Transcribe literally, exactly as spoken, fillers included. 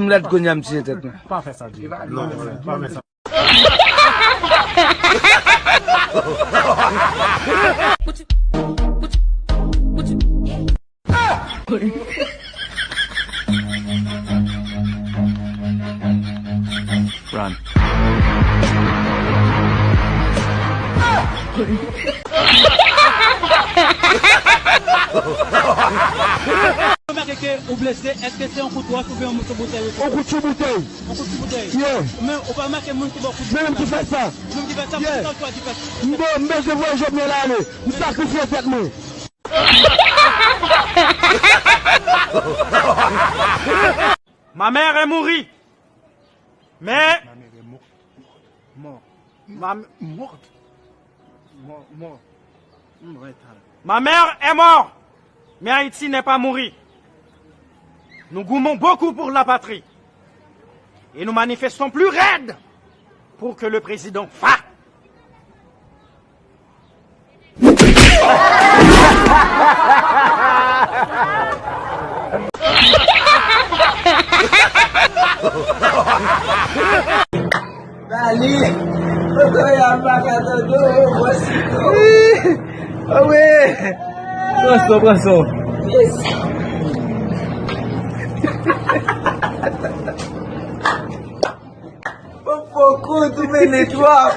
M lèd kounye a, m tiye tèt mwen. Pa fè sa, Jimmy. Non, non, pa fè sa. Run. Remake ke ou blese, èske se yon kout wòch oubyen yon moso boutèy ou pran? Yon kout sou boutèy. Yon kout sou boutèy? Yeah. Men ou pa remake moun ki ba w kout boutèy la? Menm ki fè sa. Menm ki fè sa, yeah. Poukisa w chwazi fè sa? M be-, m bezwen voye Jovenel ale. M sakrifye tèt mwen. Ma mère est morte. Mais... Ma mère est morte. Mort. Ma m-... Morte. Mort, mort. Hmm, ouais, talè. Ma mère est morte. Mais Haïti n'est pas morte. Nous goumons beaucoup pour la patrie. Et nous manifestons plus raide pour que le président Fa... Dali, kote y ap pa ka tande w, mwen sito. Ah wi. Pran son, pran son. Yes. Popo kout ou mele twòp.